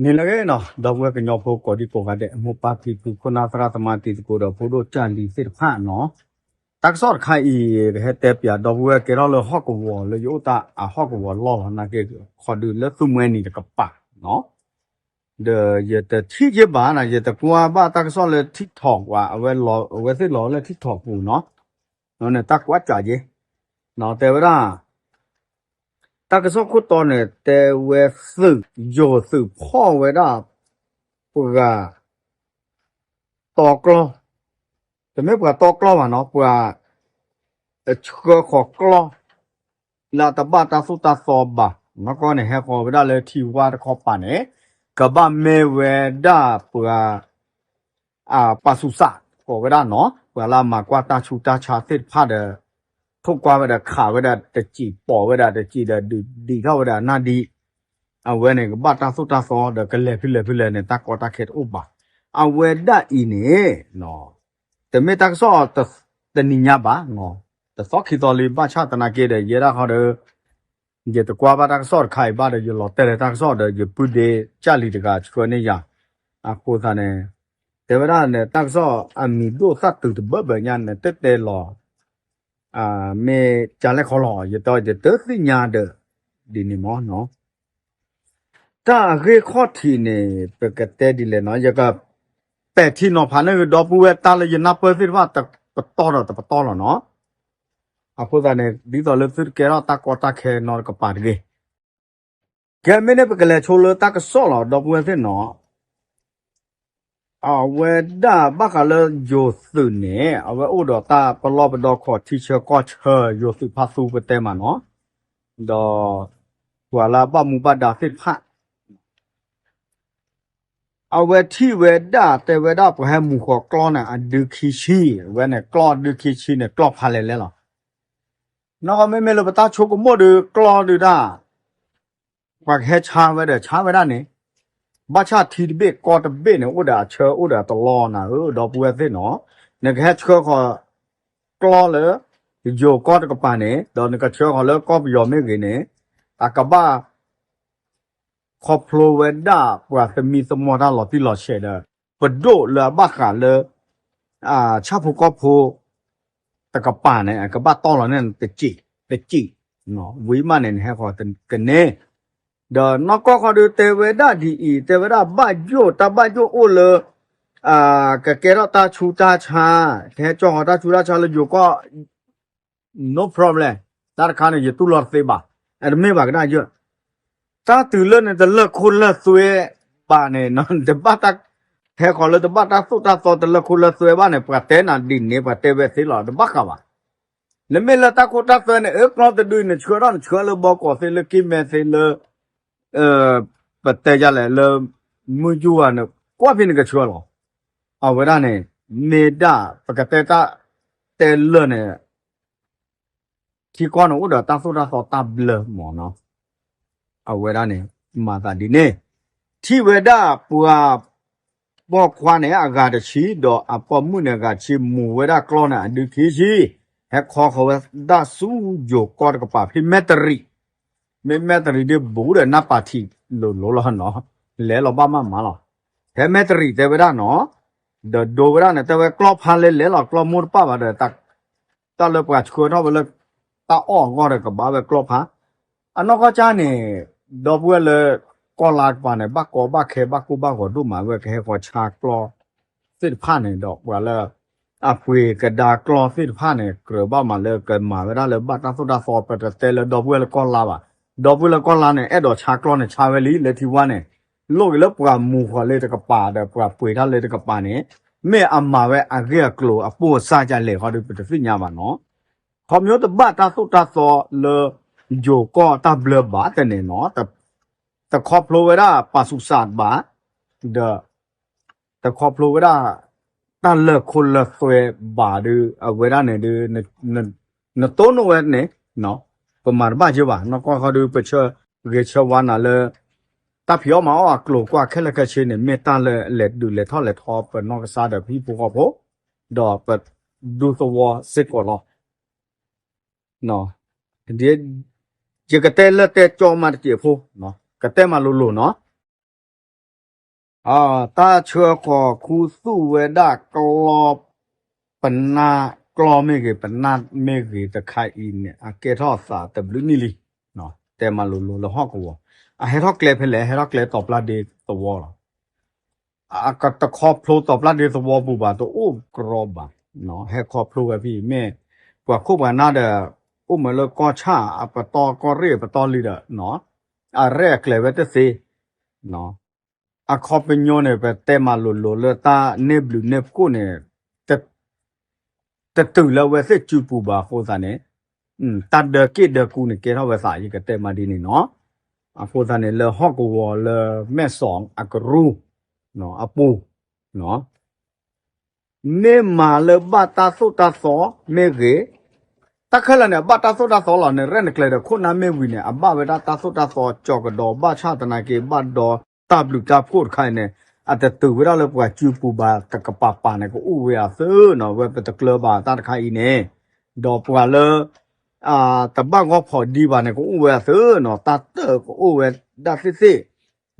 န့ၣ်လၢအဂ့ၤနီၤ, ဒီပုၢ်ဝဲၢ်ကညီဖိကိးဒံကိးဂၤဒဲး, မိၢ်ပၢ်ဖံဖု ခိၣ်နၢ်သရၣ်သမါ တံၤသကိးဒီးဖိဒိၣ်ကၢ်လံၤသ့ၣ်တဖၣ်နီၤ, တၢ်ကစီၣ်တခါအံၤ ကဟဲတဲပၠးဒီပုၢ်ဝဲၢ်ကဲထီၣ်လၢဟီၣ်ကဝီၤလၢယအိၣ်တၢ်အဟီၣ်ကဝီၤလီၢ်လီၤ နာ်က့ ခီဒုးလၢသုမှဲနံၤတကပၤနီၤ, ဒီးယတထံၣ်က့ဘၣ်နီၤ, ယတကွၢ်ဘၣ်တၢ်ကစီၣ်လၢ TikTok ပှၤ အဝဲသ့ၣ်လီၤလၢ TikTok ပူၤနီၤ, န့ၣ်တၢ်ကွၢ်ကၠးက့ၤ, တဲဝဲဒၣ် တၢ်ကစီၣ်ခိၣ်တီန့ၣ် တဲဝဲသုး ယိၤသုးဖီၣ်ဝဲဒၣ် ပှၤတီကျီ, တမ့ၢ်ပှၤတီကျီဘၣ်နီၤ, ပှၤဆှၢဃီၤကျီ လၢအတဘၣ်တၢ်သိၣ်တၢ်သီဘၣ်, နီၢ်ကီၢ်န့ၣ် ဟဲဃီၤဝဲဒၣ်လၢထံဝါတခီပၤန့ၣ် ကဘၣ်မ့ၢ်ဝဲဒၣ်ပှၤ ပၤစူးစး ကိးဝဲဒၣ်နီၤ, ပှၤလၢအမၤကွၢ်တၢ်ဆူးတၢ်ဆါသ့ၣ်တဖၣ်ဒီး ထိၣ်ကွၢ်ဝဲဒီးခးဝဲဒၣ်တစံး ပိာ်ဝဲဒၣ်တစံးဒီးဒုးဒံးထီၣ်ဝဲဒၣ်နၢ်ဒံး, အဝဲန့ၣ်ကဘၣ်တၢ်သိၣ်တၢ်သီဒီးကလဲၤဖဲလဲၣ်ဖဲလဲၣ်န့ၣ် တၢ်ကီတၢ်ခဲတအိၣ်ဘၣ်, အဝဲဒၣ်အံၤန့ၣ် တမ့ၢ်တၢ်ကစီၣ်တနံၤညါဘၣ်, တသီခံသီလံ ဘၣ်ဆၣ်သနာ်က့ဒီး ယဲဒၣ်ဃီဒီး ယတကွၢ်ဘၣ်တၢ်ကစီၣ်တခါအံၤဘၣ်ဒီး ယလီၤတဲာ်လၢတၢ်ကစီၣ်ဒီး ယပုၢ်ဒ့ကၢ်လံၤတဂၤဆှၢန့ၢ်ယၤ, အဃိသတးန့ၣ် တဲဝဲဒၣ်န့ၣ် တၢ်ကစီၣ်အမံၤဒိၣ်သၣ်တုၤတဘၢဘၢညါန့ၣ် တဲတဲလီၤ မ့ၢ်ကလဲၣ်ခီလီၤ ယတ ယတသ့ၣ်ညါဒီး ဒ်န့ၣ်မ့ၢ်နီၤ, တၢ်အဂ့ၢ်ခီၣ်ထံးန့ၣ် ပကတဲဒ်လဲၣ်နီၤ, ယကပဲာ်ထံနီၤဖးန့ၢ်ဂ့ၤ ဒီပုၢ်ဝဲၢ် တၢ်လၢယနၢ်ပၢၢ်သ့ၣ်တဖၣ် တပတီၢ်ဒီးတပတီၢ်လီၤနီၤ, အဃိသတးန့ၣ် ဒ်သိးလၢသုတကဲထီၣ်တၢ်ကီတၢ်ခဲနီတကပၤတဂ့ၤ, ကဲမ့ၢ်န့ၣ် ပကလဲၤဆိလၢတၢ်ကစီၣ်လီၤ ဒီပုၢ်ဝဲၢ်သ့ၣ်နီၤ, အဝဲဒၣ်ဘၣ်ဃးလၢယိၤသုးန့ၣ် အဝဲအိၣ်ဒီးတၢ်ပလီၢ်ပဒီခိးထံဆၢကီၢ်ဆၢ ယိၤသုးဖါသူပတဲမးနီၤ, ဒီး ပှၤလၢအဘၣ်မူဘၣ်ဒါသ့ၣ်တဖၣ် အဝဲထံၣ်ဝဲဒၣ်တဲဝဲဒၣ် ပှၤဟဲမူၤဃီၤကျီန့ၣ် အဒုခံဆံ, အဝဲန့ၣ် ကျီအဒုခံဆံန့ၣ် ကျီဖးလဲၣ်လဲၣ်လီၤ, နီၢ်ကီၢ်မ့မ့ၢ်လၢပတၢ်ဆိကမိၣ်ဒီးကျီဒုးဒၣ် ပှၤကဟဲဆါဝဲဒီးဆါဝဲဒၣ်န့ၣ်, ဘၣ်ဆၣ်ထံတဘ့ၣ်ကီၢ်တဘ့ၣ်န့ၣ် အိၣ်ဒီးအဆၢအိၣ်ဒီးအတလီနၤဧၢ ဒီပုၢ်ဝဲၢ်သ့ၣ်နီၤ, နကဟဲဆှၢဃီၤကျီလၢ ယိၤကီၢ်တကပၤန့ၣ် ဒီးနကဆှၢဃီၤလၢကီၢ်ပယီၤမ့ၢ်ဂ့ၤန့ၣ်, အကဘၣ် ခီဖျိဝဲဒၣ်ပှၤသမံသမိးတၢ်လီၤတံၢ်လီၤဆဲးဒီး ပဒိၣ်လၢအဘၣ်ဃးလၢ ဆၣ်ဖိကီၢ်ဖိ တကပၤန့ၣ် အကဘၣ်တီၢ်လီၤန့ၣ် တစံး တစံး, ဝံၤမးန့ၣ် နဟဲဃီၤကန့ၢ်, ဒီးနီၢ်ကီၢ်ဃီဒုးတဲဝဲဒၣ်ဒ်အံၤ တဲဝဲဒၣ်ဘၣ်ယိၣ် တၢ်ဘၣ်ယိၣ်အိၣ်လၢ ကကဲထီၣ်တၢ်ဆူးတၢ်ဆါ, ကဟဲကၠီဃီၤတၢ်ဆူးတၢ်ဆါလၢယိၤကီၢ် no problem, တၢ်တခါန့ၣ် ယတူၢ်လိာ်တသ့ဘၣ်, အတမ့ၢ်ဘၣ်ကဒါယိၣ်, တၢ်တုၤလၢနတလၢၢ်ခိၣ်လၢၢ်သွဲဘၣ်န့ၣ် တဘၣ်တၢ် ဟဲဃီၤလၢတဘၣ်တၢ်သိၣ်တၢ်သီတလၢၢ်ခိၣ်လၢၢ်သွဲဘၣ်န့ၣ် ပှၤတဲနၤဒ်န့ၣ် ပှၤတဲဝဲသ့လီၤ တဘၣ်ဃးဘၣ်, နမ့ၢ်လၢတၢ်ခိၣ်တၢ်သွဲန့ၣ် အၢကျီတဒုန့ၣ် ဆှၢထီၣ်နဆှၢလၢဘီကီးသ့လၢကံၢ်မဲသ့လၢ ပတဲယလဲၣ်လၢ မုၢ်ယူၤဂၤန့ၣ် ကွၢ်ဖဲန့ၣ်ကဆှၢလီၤ, အဝဲဒၣ်န့ၣ် မ့ၢ်ဒၣ်ပကတဲတၢ် တဲလၢာ်န့ၣ် ထံကီၢ်န့ၣ်အိၣ်ဒီးတၢ်သိၣ်တၢ်သီတၢ်ဘျၢမးနီၤ, အဝဲဒၣ်န့ၣ် မၤသးဒ်န့ၣ်, ထံၣ်ဝဲဒၣ်ပှၤ ပိာ်ခွါန့ၣ်အဂၤတဆံ ဒီးအပိာ်မုၣ်န့ၣ်အဂၤတဆံ မူၤဝဲဒၣ်ကျီန့ၣ် အဒုခံဆံ, ဟဲခီဃီၤဝဲဒၣ်ဆူယိၤကီၢ်တကပၤဖဲမဲၣ်တရံး, မ့ၢ်မဲၣ်တရံးဒ်ဘူးဒီးနၢ်ပၤထံးလိၤလိၤလီၤနီၤ, လဲၤလီၤဘၣ်မးမးလီၤ, ဖဲမဲၣ်တရံးတဲဝဲဒၣ်နီၤ, ဒီးဒိဝဲဒၣ်န့ၣ် တဲဝဲကျီဖးလဲၤလဲၤလီၤ ကျီမိၢ်တပၣ်ဘၣ်ဒီး တၢ်လၢပှၤဆှၢထီၣ်ဝဲလၢ တၢ်အီၣ်အဂီၢ်ဒီးကဘၣ်ဝဲကျီဖး, အနီၢ်ကီၢ်ကၢ်န့ၣ် ဒီပုၢ်ဝဲၢ်လၢ ကီၢ်လါတကပၤန့ၣ် ဘၣ်ကီဘၣ်ခဲဘၣ်ကိၢ်ဘၣ်ဂီၤဒိၣ်မး ဝဲကဟဲဃီၤဆါကျီသ့ၣ်တဖၣ်န့ၣ်ဒီး ပှၤလၢ အပှ့ၤကဒါကျီသ့ၣ်တဖၣ်န့ၣ် ကြၢးဘၣ်မးလၢကမၤဝဲဒၣ်လၢဘၣ်တၢ်သိၣ်တၢ်သီ ပတတဲလၢဒီပုၢ်ဝဲၢ်လၢကီၢ်လါဘၣ်, ဒီပုၢ်ဝဲၢ်လၢကီၢ်လါန့ၣ် အဲၣ်ဒိးဆါကျီန့ၣ် ဆါဝဲလံ လၢထံဝါန့ၣ် လိၣ်က့ၤလၢပှၤမူၤဃီၤလၢတကပၤဒီး ပှၤပှ့ၤတၢ်လၢတကပၤန့ၣ် မ့ၢ်အမၤဝဲအဂ့ၢ်အကျိၤအပိၢ်အစၢ်ဒ်လဲၣ်ဃီဒီး ပတသ့ၣ်ညါဘၣ်နီၤ, ခီဖျိတဘၣ်တၢ်သိၣ်တၢ်သီလၢ ယိၤကီၢ်တၢ်ဘျၢဘၣ်တန့ၣ်နီၤ, တခီဖျိဝဲဒၣ်ပၤစူးစးဘၣ်, ဒီး တခီဖျိဝဲဒၣ် တၢ်လၢၢ်ခိၣ်လၢၢ်သွဲဘၣ်ဒီး အဝဲဒၣ်န့ၣ်ဒီး နတိၢ်နီၣ်ဝဲန့ၣ် ပမၤတဘၣ်က့ဘၣ် နီၢ်ကီၢ်ဃီဒီး ပဆၢဂ့ၤဆၢဝါနၤလၢ တၢ်ဖံးအီၣ်မၤအီၣ်အကျိၤကွၢ်ခဲလၢာ်ခဲဆ့န့ၣ် မ့ၢ်တၢ်လၢလဲၤဒုးလဲၤထီၣ်လဲၤထီပနီၢ်ကစၢ်ဒီးပဟံၣ်ဖိဃီဖိ ဒီးပဒူသဝီစ့ၢ်ကီးလီၤ. ယကတဲလၢတဲကၠီမးတစဲးဖိ, ကတဲမးလိၤလိၤနီၤ. တၢ်ဆှၢဃီၤခူသူၣ်ဝဲဒၣ်ကျီ ပနၢ်ကျီမ့ၢ်ဂ့ၤ ပနၢ်မ့ၢ်ဂ့ၤတခါအံၤန့ၣ် အကဲထီၣ်သးတဘျုးနံၣ်လံ, တဲမၤလိၤလိၤလၢဟီၣ်ကဝီၤ, အဟဲထီၣ်ကျဲဖဲလဲၣ် ဟဲထီၣ်ကျဲတီၤပျၢ်ဒ့သဝီလီၤ. အတခီဖျိတီၤပျၢ်ဒ့သဝီပူၤဘၣ် တအိၣ်ကြီဘၣ်, ဟဲခီဖျိဝဲဖဲအံၤမ့ၢ် ပှၤခိၣ်ပှၤနၢ်ဒီး အိၣ်မးလၢကီၢ်ဆၣ်အပတီၢ်ကီၢ်ရ့ၣ်အပတီၢ်လံဒီး အရဲၣ်အကျဲၤဝဲတသ့ အခီပညီန့ၣ် ပတဲမၤလိၤလိၤလၢတၢ်န့ၢ်ဘျုးန့ၢ်ဖှိၣ်န့ၣ် တတုၤလၢအဝဲသ့ၣ်စုပူၤဘၣ်အဃိသတးန့ၣ် တၢ်ဒၢးက့ၣ်ဒၢးကူန့ၣ်ကဲထီၣ်ဝဲသး ယကတဲမးဒ်န့ၣ်နီၤ. အဃိသတးန့ၣ် လၢဟီၣ်ကဝီၤလၢမဲၢ်စီၤအကရူၢ်အပူၤ မ့ၢ်မၤလၢဘၣ်တၢ်သိၣ်တၢ်သီမ့ၢ်ဂ့ၤ, တၢ်ခဲလၢာ်န့ၣ် အဘၣ်တၢ်သိၣ်တၢ်သီလီၤ. နရဲၣ်နကျဲၤဒီးခိၣ်နၢ်မ့ၢ်ဝံၤန့ၣ် အဘၣ်ဝဲဒၣ်တၢ်သိၣ်တၢ်သီကၠီၤကဒီး ဘၣ်ဆၣ်သနာ်က့ ဘၣ်ဒီတၢ်ဘျုးတၢ်ဖှိၣ်တခါအံၤန့ၣ် အတတုၤဝဲဒၣ်လၢပှၤစုပူၤဘၣ် တကပၤပၤန့ၣ် ကအိၣ်ဝဲအသးနီၤ. ဝဲပတကျၢၤဘၣ်တၢ်တခါအံၤန့ၣ် ဒီးပှၤလၢ တဘၣ်ဂီၢ်ဖီးဒံးဘၣ်န့ၣ် ကအိၣ်ဝဲအသးနီၤ. တၢ်တၢၢ်ကအိၣ်ဝဲဒၣ်သ့ၣ်သ့ၣ်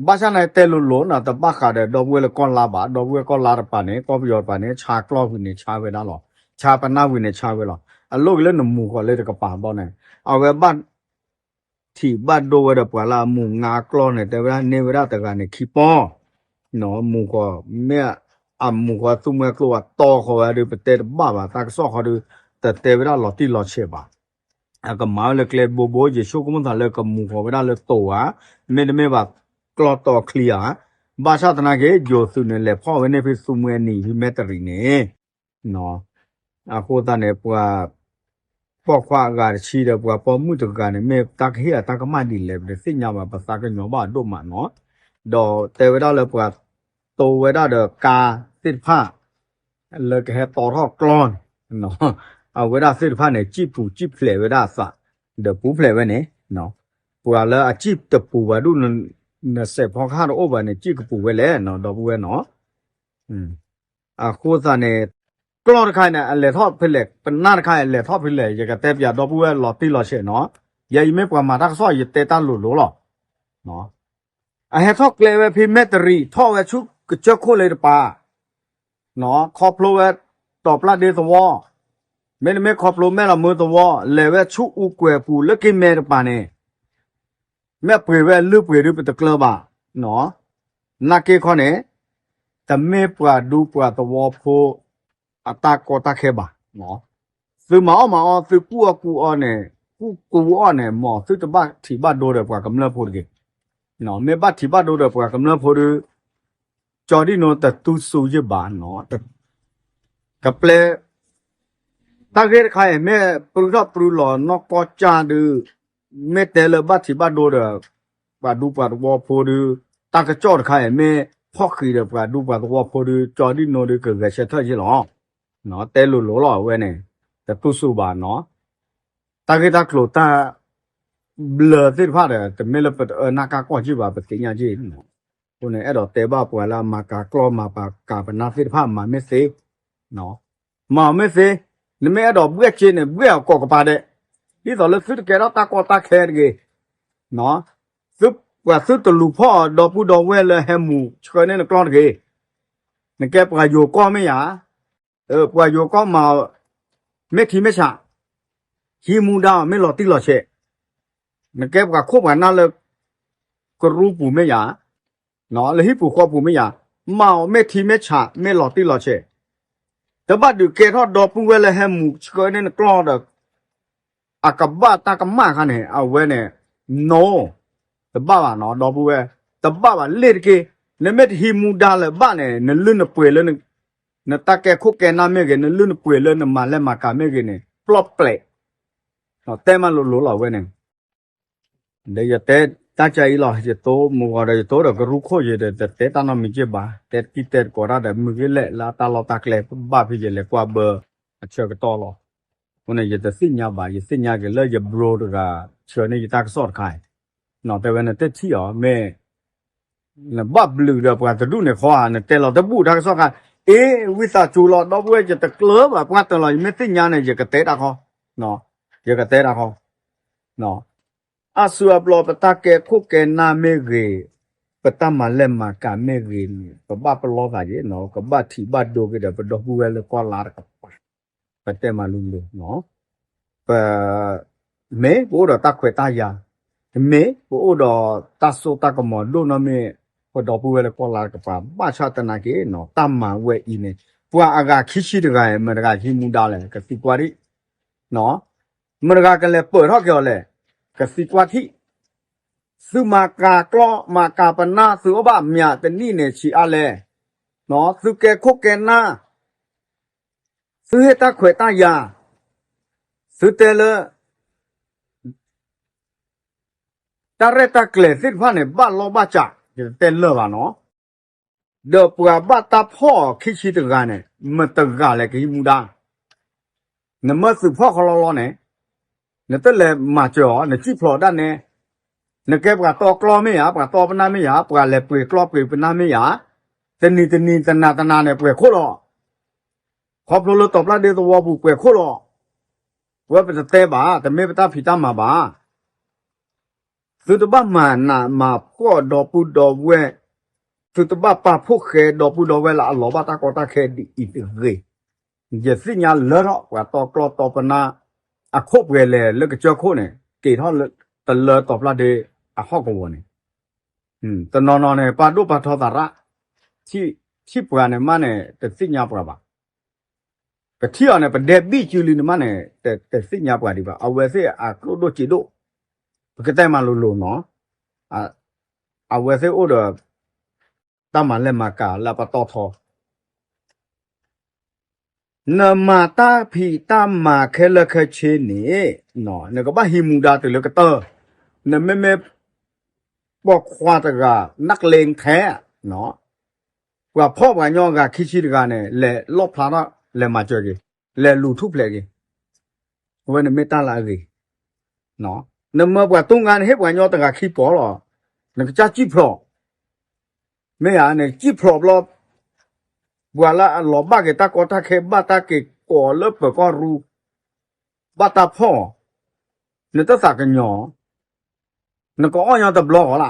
ဘၣ်ဆၣ်န့ၣ်တဲလိၤလိၤနီၤ တဘၣ်ဃးဒီးဒီပုၢ်ဝဲၢ်လၢကီၢ်လါဘၣ်. ဒီပုၢ်ဝဲၢ်ကီၢ်လါတပၤန့ၣ် ကီၢ်ပယီၤတပၤန့ၣ် ဆါကျီၢ်ဝံၤန့ၣ် ဆါဝဲဒၣ်လီၤ. ဆါပနၢ်ဝံၤန့ၣ် ဆါဝဲလီၤ. အလိၣ်က့ၤလၢနမူၤဃီၤလၢတကပၤဘျီန့ၣ် အဝဲဘၣ်ထံးဘၣ်ဒိဝဲဒီးပှၤလၢအမူၤငါကျီၢ်န့ၣ် တဲဝဲဒၣ်န့ၢ်ဝဲဒၣ်တဂၤန့ၣ်ခံပီၢ် မူၤဃီၤ မ့ၢ်အမူၤဃီၤသူမှဲကျိအတီဃီၤဝဲဒီး ပတဲတဘၣ်ဘၣ် တၢ်ကစီၣ်ဃီဒီး တတဲဝဲဒၣ်လီၤတံၢ်လီၤဆဲးဘၣ်. အကမၤဝဲလၢကျဲဘိဘိ ယဆိကမိၣ်သးလၢကမူၤဃီၤဝဲဒၣ်လၢတိၤဧါ, မ့တမ့ၢ်ဘၣ်ကျီၢ်တီချံဧါ. ဘၣ်ဆၣ်သနာ်က့ ယိၤသုးန့ၣ် လဲၤဖီၣ်ဝဲန့ၣ်ဖဲသူမှဲနံၤဖဲမဲတရံးန့ၣ် အဃိသတးန့ၣ် ပှၤပိာ်ခွါအဂၤတဆံဒီး ပှၤပိာ်မုၣ်တဂၤန့ၣ် မ့ၢ်တၢ်ကဟ့ၣ်အတၢ်ကမၣ်ဒ်လဲၣ် ပတသ့ၣ်ညါဘၣ် ပသးကညီၤဘၣ်အဒိၣ်မးနီၤ. ဒီးတဲဝဲဒၣ်လၢပှၤတိဝဲဒၣ်ဒီးကါသ့ၣ်တဖၣ် လၢကဟဲတီထီၣ်ကျီၢ်န့ၣ် အဝဲဒၣ်သ့ၣ်တဖၣ်န့ၣ် စံၣ်ပူၤစံၣ်ဖျဲးဝဲဒၣ်အသး ဒီးပူၤဖျဲးဝဲန့ၣ် ပှၤလၢအစံၣ်တပူၤဘၣ်ဒူၣ် နစဲးဖီကဟၣ်တအိၣ်ဘၣ်န့ၣ် စံၣ်ကပူၤဝဲလဲၣ်နီၤ ဒီပုၢ်ဝဲၢ်နီၤ. အဃိသတးန့ၣ် ကျီၢ်တခါန့ၣ် အလဲၤထီၣ်ဖဲလဲၣ် ပနၢ်တခါအံၤ အလဲၤထီၣ်ဖဲလဲၣ် ယကတဲပၠးဒီပုၢ်ဝဲၢ်လီၤတံၢ်လီၤဆဲးနီၤ. ယဲအံၤမ့ၢ်ပှၤမၤတၢ်ကစီၣ် ယတဲတၢ်လိၤလိၤလီၤ. အဟဲထီၣ်ကျဲဝဲဖဲမဲတရံး ထီၣ်ဝဲဆူကစၢၢ်ခိၣ်လ့တပၤ ခီဖျိဝဲတီၤပျၢ်ဒ့သဝီ, မ့တမ့ၢ်ခီဖျိမဲၢ်လီၤမၢသဝီ လဲၤဝဲဆူအူကွဲၤပူၤလၢက့ၤမဲတပၤန့ၣ် မ့ၢ်ပှ့ၤဝဲလုၢ်ပှ့ၤဒုးပတကျၢၤဘၣ်. နာ်က့ခီန့ၣ် တမ့ၢ်ပှၤဒူပှၤသဝီဖိ အတၢ်ကီတၢ်ခဲဘၣ်. သုမၤအီၣ်မၤအီ သုကူၣ်အီၣ်ကူၣ်အီန့ၣ် ကူၣ်ကူအီၣ်န့ၣ် မ်သုတဘၣ်ထံးဘၣ်ဒိဒီးပှၤကမျၢၢ်ဖိတဂ့ၤ. မ့ၢ်ဘၣ်ထံးဘၣ်ဒိဒီးပှၤကမျၢၢ်ဖိဒီး ကၠီဒံၣ်နိတတူၢ်စူၤယ့ၢ်ဘၣ်နီၤ. ကပျဲ တၢ်ဂ့ၢ်တခါအံၤ မ့ၢ်ပြူထီၣ်ပြူလီၤနီၢ်ကီၢ်ကၢ်ဒုး မ့ၢ်တဲလၢဘၣ်ထံးဘၣ်ဒိဒီး ပှၤဒူပှၤသဝီဖိဒုး တၢ်ကစီၣ်တခါအံၤ မ့ၢ်ဖီၣ်ဃံးဒီးပှၤဒူပှၤသဝီဖိဒုး ကၠီဒံၣ်နိဒုးကဂဲၤဆၢထၢၣ်ယ့ၢ်လီၤ. တဲလိၤလိၤလီၤအဝဲန့ၣ် တတူၢ်စူၤဘၣ်နီၤ. တၢ်ဂ့ၢ်တၢ်ကျိၤတၢ် ဘျၢသ့ၣ်တဖၣ်ဒီး တမ့ၢ်လၢပတအၢနၢ်ကၢ်ကီၢ်ယ့ၢ်ဘၣ် ပသ့ၣ်ညါယ့ၢ်. အဃိန့ၣ် အဲၣ်ဒိးတဲဘၣ်ပှၤလၢအမၤကၤကျီၢ်မၤပၤကၤပနၢ်သ့ၣ်တဖၣ် မၤမ့ၢ်သ့ မၤမ့ၢ်သ့, နမ့ၢ်အဲၣ်ဒိးဘှဲၣ်က့န့ၣ် ဘှဲၣ်အီၤကိးကပၤဒဲး, ဒ်သိးလၢသုတကဲထီၣ်တၢ်ကီတၢ်ခဲတဂ့ၤ, ပှၤသုတလူၤဖီၣ်အီၤဒီပုၢ်ဒီဝဲၢ်လၢဟဲမူၤဆှၢန့ၢ်နကျီၢ်တဂ့ၤ, နကဲပှၤယိၤကီၢ်မ့ၢ်ယၤ, ပှၤယိၤကီၢ်မၤအီၤ မ့ၢ်ထံမ့ၢ်ဆး, ဟံးမူဒါအီၤမ့ၢ်လီၤတံၢ်လီၤဆဲး, နကဲပှၤခိၣ်ပှၤနၢ်လၢ ကရူၢ်ပူၤမ့ၢ်ယၤ, လၢဟံၣ်ပူၤဃီပူၤမ့ၢ်ယၤ, မၤအီၤမ့ၢ်ထံမ့ၢ်ဆး မ့ၢ်လီၤတံၢ်လီၤဆဲး, တဘၣ်ဒုးကဲထီၣ်ဒီပုၢ်ဝဲၢ်လၢဟဲမူၤဆှၢန့ၢ်နကျီၢ်ဒီး အကဘၣ်တၢ်ကမၣ်ခါန့ၣ် အဝဲန့ၣ် no, တဘၣ်ဘၣ်နီၤ ဒီပုၢ်ဝဲၢ်, တဘၣ်ဘၣ်လ့ၣ်တက့ၢ်. နမ့ၢ်တဟံးမူဒါလၢၤဘၣ်န့ၣ် နလုၢ်နပှ့ၤလၢ နတၢ်ကဲခိၣ်ကဲနၢ်မ့ၢ်ဂ့ၤ နလုၢ်နပှ့ၤလၢနမၤလဲၢ်မၤကၤမ့ၢ်ဂ့ၤန့ၣ် ပျီၣ်ပျဲး, တဲမးလိၤလိၤလီၤဝဲန့ၣ် ဒီးယတဲတၢ်ကါအံၤလီၤ, ယတိၢ်မုၢ်ဂီၤဒီးယတိၢ်ဒီးကရူၢ်ခိၣ်ယဲဒီး တတဲတၢ်နီတမံၤက့ၢ်ဘၣ်, တဲတကံၢ်တဲတကိးတၢ်ဒီး မုၢ်ဂ့ၤလဲၣ်လၢအတၢ်လီၢ်တၢ်ကျဲ ဘၣ်ဖဲယလဲၤကွၢ်ဘၢအဆၢကတီၢ်လီၤ. အဃိန့ၣ် ယတသ့ၣ်ညါဘၣ်, ယသ့ၣ်ညါက့ၤလၢယ bro တဂၤ ဆှၢန့ၢ်ယတၢ်ကစီၣ်တခါ, နီၤ တဲဝဲနတထံၣ်အီၤ မ့ၢ် နဘၣ်ဘျုးဒီးပှၤတဒူၣ်န့ၣ်ဃီဧါ, နတဲလီၤတဘူၣ်တၢ်ကစီၣ်ခါ, အ့ ဝံသးစူၤလီၤ ဒီပုၢ်ဝဲၢ် ယတကျၢၤဘၣ် ပှၢ်တၢၢ်လီၤ ယမ့ၢ်သ့ၣ်ညါန့ၣ် ယကတဲတၢ်ခီ, ယကတဲတၢ်ခီ, အါစုအါဘျီပတၢ်ကဲခိၣ်ကဲနၢ်မ့ၢ်ဂ့ၤ, ပတၢ်မၤလဲၢ်မၤကၤမ့ၢ်ဂ့ၤန့ၣ် ပဘၣ်ပလီၢ်သးက့ၤနီၤ, ကဘၣ်ထံၣ်ဘၣ်ဒိက့ၤဒီး ပဒီပုၢ်ဝဲၢ်လၢကီၢ်လါတကပၤ, ပတဲမၤလိလိၤနီၤ, ပ မ့ၢ်ပအိၣ်ဒီးတၢ်ခွဲးတၢ်ယာ်, မ့ၢ်ပအိၣ်ဒီးတၢ်စိတၢ်ကမီၤဒိၣ်နီၢ်မ့ၢ် ပဒီပုၢ်ဝဲၢ်လၢကီၢ်လါတကပၤ, ဘၣ်ဆၣ်သနာ်က့နီၤ တၢ်မၤဝဲအံၤန့ၣ် ပှၤအဂၤခံဆံတဂၤ မတၤတဂၤဟံးမူဒါလဲၣ် ကသံကွၢ်ဒံး, မတၤတဂၤကလဲၤပၢၢ်ထီၣ်က့ၤအီၤလဲၣ်, ကသံကွၢ်ထံၣ်, သုမၤကၤကျီ မၤကၤပနၢ် သုအိၣ်ဘၣ်မၠးတနံၣ်န့ၣ်ဆံးအါလဲၣ်, သုကဲခိၣ်ကဲနၢ်, သုဟ့ၣ်တၢ်ခွဲးတၢ်ယာ်, သုတဲလၢ တၢ်ရဲၣ်တၢ်ကျဲၤသ့ၣ်တဖၣ်န့ၣ် ဘၣ်လီၢ်ဘၣ်စး, ယတတဲလၢာ်ဘၣ်နီၤ, ဒီးပှၤဘၣ်တၢ်ဖီၣ်အီၤခံဆံတဂၤန့ၣ် မတၤတဂၤလဲၣ်ကဟံးမူဒါ, နမၢသုးဖီၣ်ခီလီလီန့ၣ်, နတလဲၤမၤစၢၤအီၤ နစံၣ်ဖျိးဒၣ်နဲ, နကဲပှၤတီကျီမ့ၢ်ဧါ ပှၤတီပနၢ်မ့ၢ်ဧါ ပှၤလဲၤပှ့ၤကျီပှ့ၤပနၢ်မ့ၢ်ဧါ, တနံၤတနံၤတနၤတနၤန့ၣ် ပှဲၤခိၣ်လီၤ, ခီဖျိလၢတီၤပျၢ်ဒ့သဝီပူၤပှဲၤခိၣ်လီၤ, ဝဲပတတဲဘၣ် တမ့ၢ်ပတၢ်ဖံးတၢ်မၤဘၣ် သုတဘၣ်မၤနးမၤဖှီၣ်ဒီပုၢ်ဒီဝဲၢ်, သုတဘၣ်ပာ်ဖှိၣ်ဃဲဒီပုၢ်ဒီဝဲၢ်လၢအလီၤဘၣ်တၢ်ကီတၢ်ခဲဒ်အံၤတဂ့ၤ. ယသ့ၣ်ညါလၢထီၣ်ပှၤတီကျီတီပနၢ် အခိၣ်ပှဲၤလဲၣ်လၢကစၢၢ်ခိၣ်န့ၣ် က့ၤထီၣ်လၢတလၢတီၤဖျါဒ့အဟီၣ်ကဝီၤန့ၣ်, တနီၤနီၤန့ၣ် ပာ်ဒိၣ်ပာ်ထီသးရၣ်, ထံၣ်ပှၤန့ၣ်မးန့ၣ် တသ့ၣ်ညါပှၤဘၣ် ပထံၣ်အီၤန့ၣ် ပဒဲဘံၣ်စုလံန့ၣ်မးန့ၣ် တသ့ၣ်ညါပှၤဒံးဘၣ်. အဝဲသ့ၣ်အကျိၣ်ဒိၣ်စ့ဒိၣ်, ပကတဲမၤလိၤလိၤနီၤ, အဝဲသ့ၣ်အိၣ်ဒီး တၢ်မၤလဲၢ်မၤကၤလၢအပတီၢ်ထီ, နမၤတၢ်ဖံးတၢ်မၤခဲလၢာ်ခဲဆ့န့ၣ် နကဘၣ်ဟံးမူဒါတုၤလၢကတၢၢ်, နမ့မ့ၢ် ပိာ်ခွါတဂၤ နၢ်ကျ့ထဲ ပှၤဖီၣ်ပှၤညီအဂၤခံဆံတဂၤန့ၣ် လဲၤလီၣ်ဖျါထီၣ် လဲၤမၤစၢၤက့ၤ, လဲၤလူၤထူၣ်ဖျဲးက့ၤ, အဝဲန့ၣ်မ့ၢ်တၢ်လၢအဂ့ၤ, နမၢပှၤတူၢ်ငါန့ၣ် ဟ့ၣ်ပှၤညီတဂၤခံပီၤလီၤ, နကစၢ်စံၣ်ဖျိး, မ့ၢ်ဧါန့ၣ် စံၣ်ဖျိးဘျီ, ပှၤလၢအလီၤဘၣ်က့ၤတၢ်ကီတၢ်ခဲ ဘၣ်တၢ်က့ၤကိးလၢပၢၤကီၢ်ရူ ဘၣ်တၢ်ဖီၣ်, နတသးကညီၤ, နကအီၣ်ညီတဘျီဃီ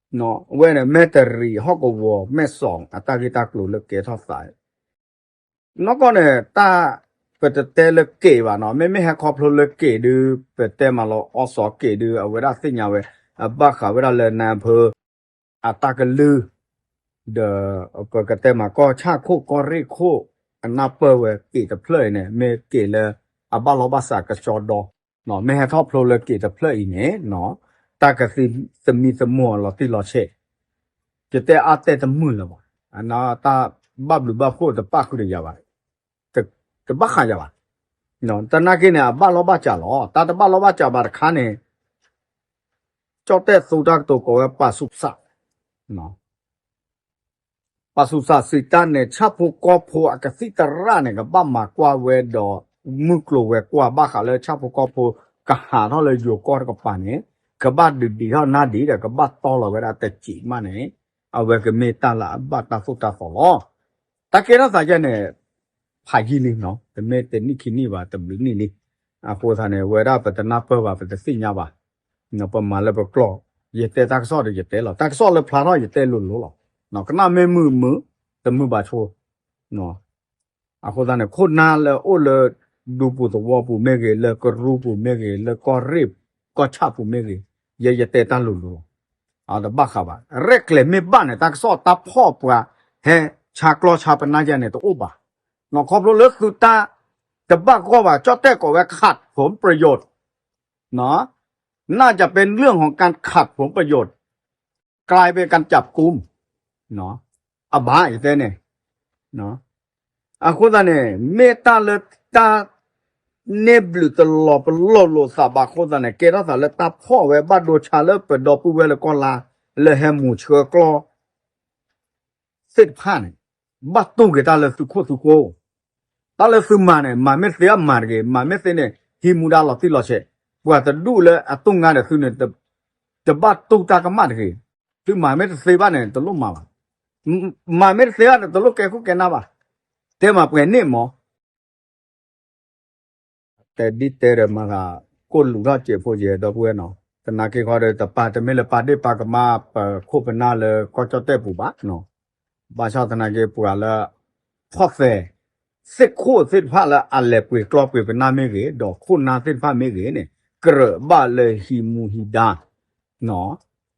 လၢ် ဝဲန့ၣ် မဲၢ်တရံးဟီၣ်ကဝီၤ မဲၢ်စီၤ အတၢ်ဂ့ၢ်တၢ်ကျိၤလၢကဲထီၣ်သး, နီၢ်ကီၢ်န့ၣ် တၢ် ပတတဲလၢက့ၤဘၣ်နီၤ, မ့မ့ၢ်ဟဲခီဖျိလၢက့ၤဒုး ပတဲမးလီၤ အီစီၤက့ၤဒုး အဝဲဒၣ်သ့ၣ်ညါဝဲ အဘၣ်ဃးဝဲဒၣ်လၢနၢ်ဖၢ အတၢ်ကလုၢ် ဒီး ပကတဲမးကီၢ်ဆၣ်ခိၣ်ကီၢ်ရ့ၣ်ခိၣ် အနၢ်ပၢၢ်ဝဲက့ၤတဖျၢၣ်အံၤန့ၣ် မ့ၢ်က့ၤလၢအဘၣ်လီၢ်ဘၣ်စးကဆှီဒီ, မ့ၢ်ဟဲထီၣ်ဖျိလၢက့ၤတဖျၢၣ်အံၤန့ၣ် တၢ်ကသံသမံသမိးအလီၤတံၢ်လီၤဆဲး, ယတဲအါတဲတမုာ်လၢၤဘၣ်, တၢ်ဘၣ်ဘျုးဘၣ်ဖှိၣ်တပၣ်ဃုာ်ဒီးယၤဘၣ်, တဘၣ်ဃးယၤဘၣ်, တနာ်က့န့ၣ် အဘၣ်လီၢ်ဘၣ်စးလီၤ, တၢ်တဘၣ်လီၢ်ဘၣ်စးဘၣ်တခါန့ၣ် ကၠီၣ်တဲၣ်သူတၢ်ကတိၤကိးဝဲပာ်ဆူၣ်ပသး ပာ်ဆူၣ်ပသးစံးတၢ်န့ၣ် ဆၣ်ဖိကီၢ်ဖိအကသံၣ်သရၣ်န့ၣ် ကဘၣ်မၤကွၢ်ဝဲဒီး မုၢ်ကျိၤဝဲၤကွာ်ဘၣ်ဃးလၢဆၣ်ဖိကီၢ်ဖိကဟးထီၣ်လၢယိၤကီၢ်တကပၤန့ၣ် ကဘၣ်ဒုးဒံးထီၣ်နၢ်ဒံးဒီး ကဘၣ်တီလီၤဝဲဒၣ်တစဲးမးန့ၣ် အဝဲကမ့ၢ်တၢ်လၢအဘၣ်တၢ်သိၣ်တၢ်သီလီၤ. တၢ်ကဲထီၣ်သးယဲန့ၣ် ဖးယံာ်လံနီၤ, တမ့ၢ်တနံၣ်ခံနံၣ်ဘၣ် တဘျုးနံၣ်လံ. အဃိသတးန့ၣ် ဝဲဒၣ်ပတနၢ်ပၢၢ်ဘၣ် ပတသ့ၣ်ညါဘၣ် ပမၤလၢပကျိာ်, ယတဲတၢ်ကစီၣ်ဒီးယတဲလီၤ, တၢ်ကစီၣ်လၢဖျါထီၣ်ယတဲလိၤလိၤလီၤ. ကနၣ်မ့ၢ်မုာ်မုာ်, တမုာ်ဘၣ်ဆိ. အဃိသတးန့ၣ် ခိၣ်နၢ်လၢအိၣ်လၢဒူပူၤသဝီပူၤမ့ၢ်ဂ့ၤ, လၢကရူၢ်ပူၤမ့ၢ်ဂ့ၤ, လၢကီၢ်ရ့ၣ်ကီၢ်ဆၣ်ပူၤမ့ၢ်ဂ့ၤ, ယဲယတဲတၢ်လိၤလိၤလီၤ. တဘၣ်ဃးဘၣ်. ရဲၣ်ကျဲၤမ့ၢ်ဘၣ်န့ၣ် တၢ်ကစီၣ်တၢ်ဖီၣ်ပှၤဟဲဆါကျီဆါပနၢ်ယဲန့ၣ်တအိၣ်ဘၣ်. ခီဖျိလၢသုတၢ်တဘၣ်ဂီၢ်ဘၣ် ကၠီၣ်တဲၣ်ကိးဝဲ ขัดผลประโยชน์ น่าจะเป็นเรื่องของการขัดผลประโยชน์ กลายเป็นการจับกุม အဘၣ်ယတဲန့ၣ် အဃိသတးန့ၣ် မ့ၢ်တၢ်လၢတၢ်န့ၢ်ဘျုးတလီၤပလိာ်လိာ်သးဘၣ်အဃိသတးန့ၣ် ကဲထီၣ်သးလၢတၢ်ဖီၣ်ဝဲဘၣ်ဒိဆါလၢပဒီပုၢ်ဝဲၢ်လၢကီၢ်လါ လၢဟဲမူၤဆှၢကျီ သ့ၣ်တဖၣ်န့ၣ် ဘၣ်တူၢ်က့ၤတၢ်လၢသုခိၣ်သုဃိ တၢ်လၢသုမၤန့ၣ် မၤမ့ၢ်သ့အမၤတဂ့ၤ, မၤမ့ၢ်သ့န့ၣ် ဟံးမူဒါလီၤတံၢ်လီၤဆဲး, ပှၤတဒူၣ်လၢအတူၢ်ငါဒီးသုန့ၣ် တဘၣ်တူၢ်တၢ်ကမၣ်တဂ့ၤ. သုမၤမ့ၢ်တသ့ဘၣ်န့ၣ် တလိၣ်မၤဘၣ်. မၤမ့ၢ်တသ့ဘၣ်န့ၣ် တလိၣ်ကဲခိၣ်ကဲနၢ်ဘၣ်. တဲမၤပှဲၤန့ၣ်မး တဲဒ်တဲဒီးမၤသး ကိၣ်လူၤထီၣ်စဲးဖိယဲဒီပုၢ်ဝဲၢ်နီၤ သနာ်က့ခီဒီး တပာ်တမ့ၢ်လၢပာ်ဒ့ၣ်ပာ်ကမၣ်ပခိၣ်ပနၢ်လၢကီၢ်ကၠီၣ်တဲၣ်ပူၤဘၣ်နီၤ. ဘၣ်ဆၣ်သနာ်က့ပှၤလၢ ဖီၣ်သဲး သ့ၣ်ခိၣ်သ့ၣ်တဖၣ်လၢအလဲၤပှ့ၤကျီပှ့ၤပနၢ်မ့ၢ်ဂ့ၤ ဒီးခိၣ်နၢ်သ့ၣ်တဖၣ်မ့ၢ်ဂ့ၤန့ၣ် ကြၢးဘၣ်လၢဟံးမူဟံးဒါ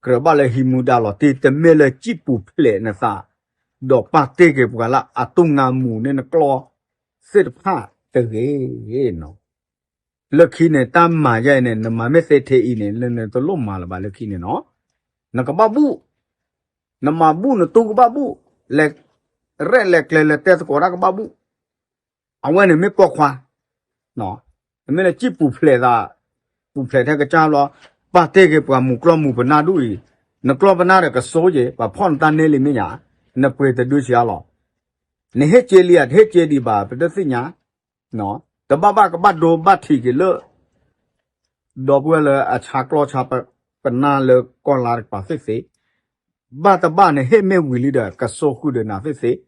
ကြၢးဘၣ်လၢဟံးမူဒါလီၤတံၢ် တမ့ၢ်လၢစံၣ်ပူၤဖျဲးနသး ဒီးပာ်တ့ၢ်က့ၤပှၤလၢအတူၢ်နၢ်မူၤန့ၢ်နကျီၢ်သ့ၣ်တဖၣ်တဂ့ၤနီၤ. လၢခံန့ၣ် တၢ်မၤယဲအံၤန့ၣ် နမၤမ့ၢ်သ့ထဲအံၤန့ၣ် နတလိၣ်မၤလၢၤဘၣ်လၢခံန့ၣ်နီၤ. နကဘၣ်ဘူၣ်, နမၤဘူၣ်နတူၢ်ကဘၣ်ဘူၣ်, လဲၤရဲၣ်လဲၤကျဲၤလဲၤတဲသကိးတၢ်ကဘၣ်ဘူၣ် အဝဲန့ၣ်မ့ၢ်ပိာ်ခွါ, မ့ၢ်လၢစံၣ်ပူၤဖျဲးသး, ပူၤဖျဲးထဲကစၢ်ဘျီ, ပာ်တ့ၢ်က့ၤပှၤမူၤကျီၢ်မူၤပနၢ်ဒူၣ်အံၤ, နကျီၢ်ပနၢ်ဒီးကစိက့ၤ ပှၤဖီၣ်နတၢ်န့ၢ်လံမ့ၢ်ညါ, နပှ့ၤတဒုစှၤလီၤ. နဟ့ၣ်က့ၤလံဧါ တဟ့ၣ်က့ၤဒံးဘၣ် ပတသ့ၣ်ညါ, တဘၣ်ဘၣ်ကဘၣ်ဒိဘၣ်ထံးက့ၤလၢ ဒီပုၢ်ဝဲၢ်လၢအဆါကျီၢ်ဆါပနၢ်လၢကီၢ်လါတကပၤသ့ၣ်သ့ၣ်, ဘၣ်တဘၣ်န့ၣ် ဟ့ၣ်မ့ၢ်ဝံၤလံဒီး ကစိဃုာ်ဒီးနၤသ့ၣ်သ့ၣ်,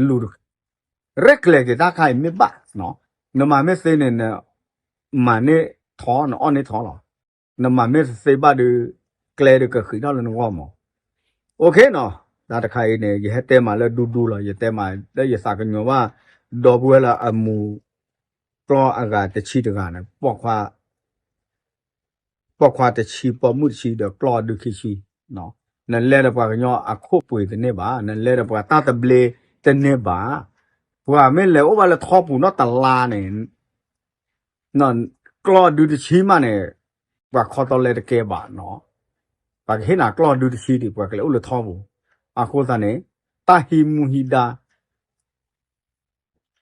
လူၤ ရဲၣ်ကျဲၤက့ၤတၢ်ခါအံၤမ့ၢ်ဘၣ်, နမၤမ့ၢ်သ့န့ၣ် နမၤန့ၢ်ထီ နအီၣ်န့ၢ်ထီလီၤ. နမၤမ့ၢ်တသ့ဘၣ်ဒီး ကျဲဒီးကဃံးထီၣ်လၢနဂီၢ်မး. အိၣ်ခ့နီၤ, တၢ်တခါအံၤန့ၣ် ယဟဲတဲမးလၢဒူဒူလီၤ, ယတဲမးလၢယသးကညီၤဘၣ် ဒီပုၢ်ဝဲၢ်လၢအမူၤကျီၢ်အဂၤတဆံတဂၤန့ၣ် ပိာ်ခွါတဆံ ပိာ်မုၣ်တဆံဒီးကျီၢ်ဒုခံဆံ, နလဲဒီးပှၤကညီအခိၣ်ပှ့ၤတန့ၢ်ဘၣ်, နလဲဒီးပှၤတၢ်သဘျ့တန့ၢ်ဘၣ်. ပှၤမ့ၢ်လဲၤအိၣ်ဘၣ်လၢထီပူၤနီတလါန့ၣ် ကျီၢ်ဒုတဆံမးန့ၣ် ပှၤခီတီလဲတကဲဘၣ်နီၤ. ပှၤကဟ့ၣ်နၤကျီၢ်ဒုတဆံဒံး ပှၤကလဲၤအိၣ်လၢထီပူၤ. အဃိသတးန့ၣ် တၢ်ဟံးမူဟံးဒါ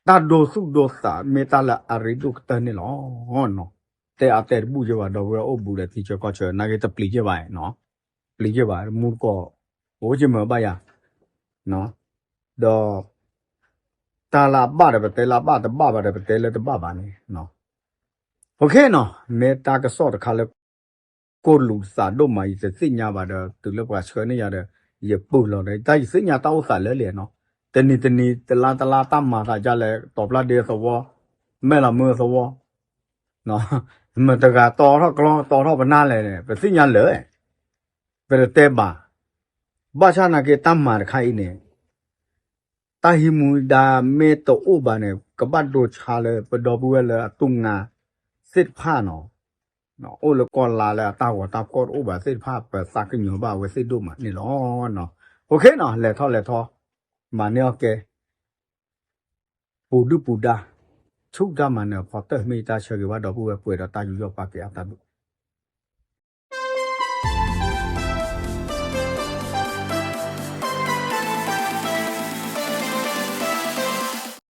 တၢ်ဒိသူၣ်ဒိသးမ့ၢ်တၢ်လၢအရ့ဒိၣ်ကတၢၢ်န့ၣ်လီၤ. တဲအါတဲတဘူၣ်ယဲၢ်ဘၣ် ဒီပုၢ်ဝဲၢ်အိၣ်ဘူးဒီးထံဆၢကီၢ်ဆၢ နာ်က့တပျံၤယဲၢ်ဘၣ်, ပျံၤယဲၢ်ဘၣ် မူတကိး အိၣ်က့ၤမၤဘၣ်ယၤ, ဒီး တၢ်လၢအဘၣ်ဒီးပတဲလၢအဘၣ် တဘၣ်ဘၣ်ဒီးပတဲလၢတဘၣ်ဘၣ်န့ၣ်, အိၣ်ခ့နီၤ, မ့ၢ်တၢ်ကစီၣ်တခါလၢ ကိၢ်လူးသးဒိၣ်မး ယတသ့ၣ်ညါဘၣ်ဒီး တုၤလၢပှၤဆှၢန့ၢ်ယၤဒီး ယပၢၢ်လီၤဒီး တၢ်ယသ့ၣ်ညါတၢ်အိၣ်သးလၢလံနီၤ, တနံၤတနံၤ တလါတလါ တၢ်မၤသးဒ်လဲၣ် တီၤပျၢ်ဒ့သဝီ, မဲၢ်လီၤမုၢ်သဝီ မတၤတဂၤတီထီၣ်ကျီၢ်တီထီၣ်ပနၢ်လဲၣ်န့ၣ် ပသ့ၣ်ညါလၢာ်, ပတတဲဘၣ်. ဘၣ်ဆၣ်နာ်က့တၢ်မၤတခါအံၤန့ၣ် တၢ်ဟံးမူဒါမ့ၢ်တအိၣ်ဘၣ်န့ၣ် ကဘၣ်ဒိဆါလၢပဒီပုၢ်ဝဲၢ်လၢအတူၢ်နၢ်သ့ၣ်တဖၣ်နီၤ, အိၣ်လၢကီၢ်လါလၢအတၢ်ဂီၤတၢ်ဖီၣ်တအိၣ်ဘၣ်သ့ၣ်တဖၣ် ပသးကညီၤဘၣ်အဝဲသ့ၣ်ဒိၣ်မးန့ၣ်လီၤ. အိၣ်ခ့နီၤ, လဲၤထီၣ်လဲၤထီ, မၤန့ၢ်အီၣ်ကဲ ပူၤဒုၣ်ပူၤဒါ, ဆူၣ်တၢ်မၤနၢၤအဖီတၢၢ် မ့ၢ်ယတၢ်ဆၢဂ့ၤဘၣ်ဒီပုၢ်ဝဲၢ်ပှဲၤဒီးတၢ်ယူးယီၣ်ပာ်ကဲအတၢ်ဒူၣ်